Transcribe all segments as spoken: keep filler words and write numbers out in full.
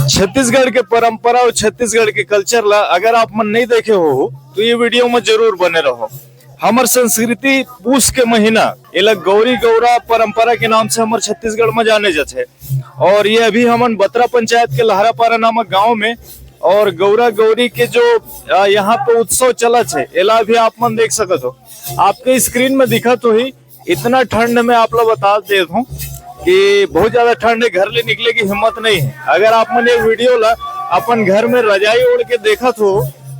छत्तीसगढ़ के परंपरा और छत्तीसगढ़ के कल्चर ला अगर आप मन नहीं देखे हो तो ये वीडियो में जरूर बने रहो। हमर संस्कृति पूस के महीना एला गौरी गौरा परंपरा के नाम से हमर छत्तीसगढ़ में जाने जाथे। और ये अभी हमन बतरा पंचायत के लहरापारा नामक गांव में और गौरा गौरी के जो, अ, यहाँ पे उत्सव चलत है एला भी आप मन देख सकत हो। आपके स्क्रीन में दिखत होही। इतना ठंड में आप लोग बता देत हूँ कि बहुत ज्यादा ठंड है, घर ले निकले की हिम्मत नहीं है। अगर आप मन ये वीडियो ला अपन घर में रजाई ओढ़ के देखत हो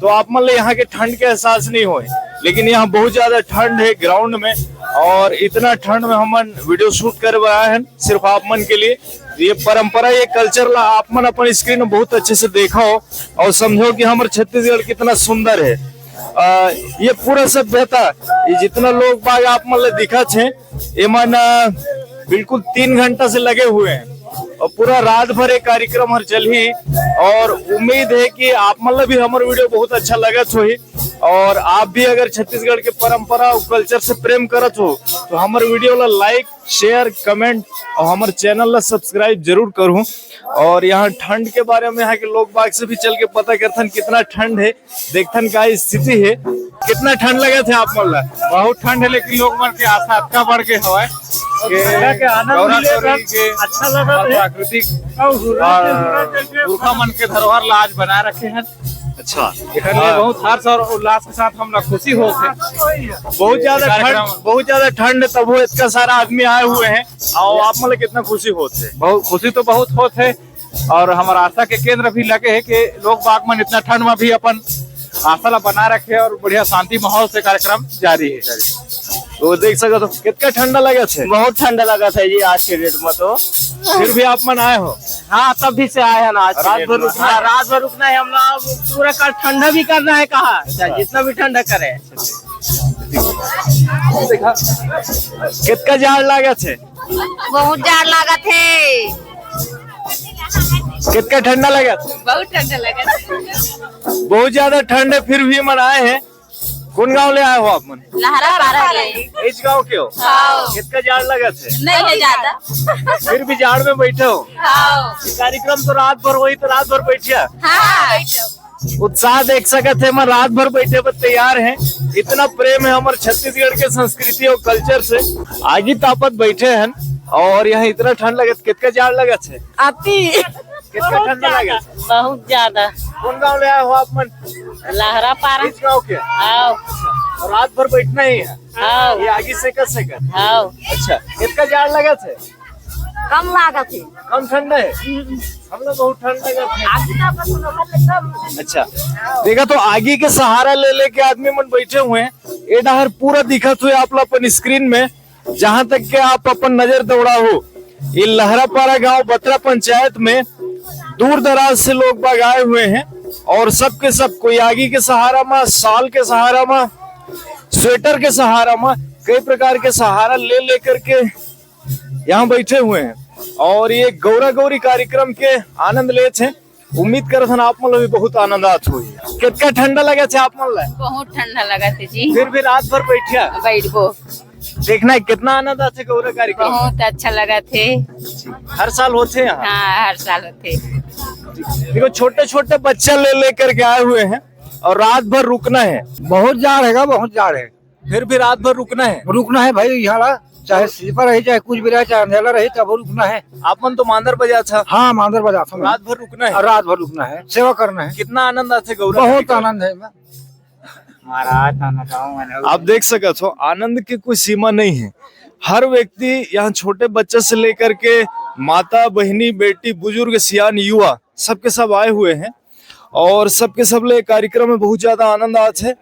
तो आप मन ले यहाँ के ठंड के एहसास नहीं होए, लेकिन यहाँ बहुत ज्यादा ठंड है ग्राउंड में। और इतना ठंड में हमन वीडियो शूट करे बर आए हैं सिर्फ आप मन के लिए। ये परंपरा, ये कल्चर ला आप मन अपन स्क्रीन में बहुत अच्छे से देखा हो और समझो कि हमर छत्तीसगढ़ कितना सुंदर है। अ, ये पूरा सभ्यता, ये जितना लोग बाग आप मन ले दिखत हे, एमन, अ, बिल्कुल तीन घंटा से लगे हुए हैं और पूरा रात भर ये कार्यक्रम हर चलही। और उम्मीद है कि आप मन ला भी हमर वीडियो बहुत अच्छा लगत होही और आप भी अगर छत्तीसगढ़ के परंपरा और कल्चर से प्रेम करत हो तो हमर वीडियो ला लाइक, शेयर, कमेंट और हमर चैनल ला सब्सक्राइब जरूर करूँ। और यहाँ ठंड के बारे में यहाँ के लोग बाग से भी चल के पता करथन कितना ठंड है, देखथन का स्थिति है। कितना ठंड लगत हे आप मन ला? बहुत ठंड है, लेकिन लोग मन के आस्था अतका बढ़ के हवय कि ठंडा के आनंद गौरा मिले गौरी के अच्छा लगत हे। प्राकृतिक और हुर्रा के, हुर्रा के पुरखा मन के धरोहर ला आज बनाए रखे हैं। अच्छा। एकर लिए हाँ। बहुत हर्ष और उल्लास के साथ हमला खुशी होत हे। बहुत ज्यादा ठंड, कार्यक्रम। बहुत ज्यादा ठंड, तब वो इतना सारा आदमी आए हुए हैं और आप मन ला कितना खुशी होत हे? बहुत खुशी तो बहुत होत हे और हमर आस्था के केंद्र भी लगे हे कि लोग बाग मन इतना ठंड में भी अपन आस्था ला बना रखे और बढ़िया शांति माहौल से कार्यक्रम जारी है। तो देख सकत हो कितना ठंडा लगत हे। बहुत ठंडा लगत हे जी आज के डेट में तो। फिर भी आप मन आए हो? हाँ, तब भी से आए हैं ना आज के रात डेट भर में। रुकना है। हाँ, रात भर रुकना है हम लोग। पूरा कल ठंडा भी करना है कहा, चाहे जितना भी ठंडा करे। देखा, कितना जाड़ लागत हे? बहुत जाड़ लागत हे। कितना ठंडा लगत हे? बहुत ठंडा लगत हे। बहुत ज्यादा ठंड है, फिर भी मन आए हैं। कौन गांव ले आए हो आप मन? लहरापारा ले। इस गांव के हो? हाँ। कितना जाड़ लगत हे? नहीं है ज्यादा। फिर भी जाड़ में बैठे हो? हाँ। ये कार्यक्रम तो रात भर होही, तो रात भर बैठिया। हाँ। उत्साह देख सकत हे, मैं रात भर बैठे बर तैयार हैं। इतना प्रेम है हमर छत्तीसगढ़ के संस्कृति और कल्चर से। आगी तापत बैठे हैं और यहाँ इतना ठंड लगत, कितना जाड़ लगत हे? अति। कितना ठंड लगत? बहुत ज्यादा। कौन गांव ले आए हो आप मन? लहरापारा। इस गांव के? हाँ। और रात भर बैठना ही है? हाँ। ये आगी सेकत सेकत? हाँ। अच्छा, कितना जाड़ लगत हे? कम लागत हे। कम ठंड है? हम लोग बहुत ठंड लगत हे। आगी तो बस हम लोग एकदम अच्छा, देखा तो आगी के सहारा ले लेके आदमी मन बैठे हुए हैं। ये डहर पूरा दिखत हुए आप लोग अपन स्क्रीन में, जहां तक के आप अपन नजर दौड़ा हो, ये लहरापारा गांव बतरा पंचायत में दूर दराज से लोग बाग आए हुए हैं और सबके सब कोई आगी के सहारा में, शाल के सहारा में, स्वेटर के सहारा में, कई प्रकार के सहारा ले लेकर के यहाँ बैठे हुए हैं और ये गौरा गौरी कार्यक्रम के आनंद लेत हैं। उम्मीद करत हन आप मन ला भी बहुत आनंद आत होही। कितना ठंडा लगत हे आप मन ला? बहुत ठंडा लगत हे जी। फिर भी रात भर बैठिया? बैठबो। देखना है कितना आनंद आथे गौरा कार्यक्रम। बहुत अच्छा लगत हे। हर साल होथे यहाँ? हाँ, हर साल होथे। देखो, छोटे छोटे बच्चा ले लेकर के आए हुए हैं और रात भर रुकना है। बहुत जाड़ हैगा, बहुत जाड़ है। फिर भी रात भर रुकना है? रुकना है भाई, यहाँ ला, चाहे स्लीपर रही, चाहे कुछ भी रहे, चाहे अंधेला रही, तब रुकना है। आप मन तो मांदर बजाथो। हाँ, मांदर बजाथो। रात भर रुकना है? और रात भर रुकना है, सेवा करना है। कितना आनंद आथे गौरा बहुत कार्यक्रम? आनंद है। महाराज, ना, ना, गाँव में नहीं। आप देख सकत हो, आनंद की कोई सीमा नहीं है। हर व्यक्ति, यहाँ छोटे बच्चे से लेकर के माता, बहिनी, बेटी, बुजुर्ग, सियान, युवा, सबके सब आए हुए हैं और सबके सब ले कार्यक्रम में बहुत ज्यादा आनंद आत हे।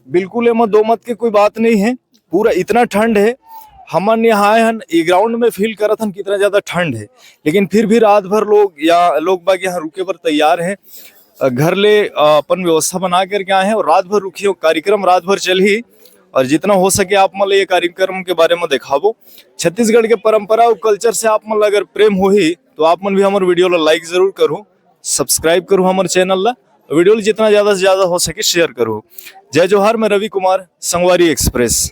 बिल्कुल एमा दो मत के कोई बात नहीं है। पूरा इतना ठंड है, हमन यहाँ आए हन, ये ग्राउंड में फील करत हन कितना ज्यादा ठंड है, लेकिन फिर भी रात भर लोग या लोग बाग यहाँ रुके बर तैयार हैं। अ, घर ले, अ, अपन व्यवस्था बना करके आए हैं और रात भर रुकी हो, कार्यक्रम रात भर चलही और जितना हो सके आप मन ल ये कार्यक्रम के बारे में देखाबो। छत्तीसगढ़ के परंपरा और कल्चर से आप मन ल अगर प्रेम होही तो आप मन भी हमर वीडियो ल लाइक जरूर करू, सब्सक्राइब करू हमर चैनल ल, वीडियो ल जितना ज्यादा से ज्यादा हो सके शेयर करू। जय जोहार, मैं रवि कुमार, संगवारी एक्सप्रेस।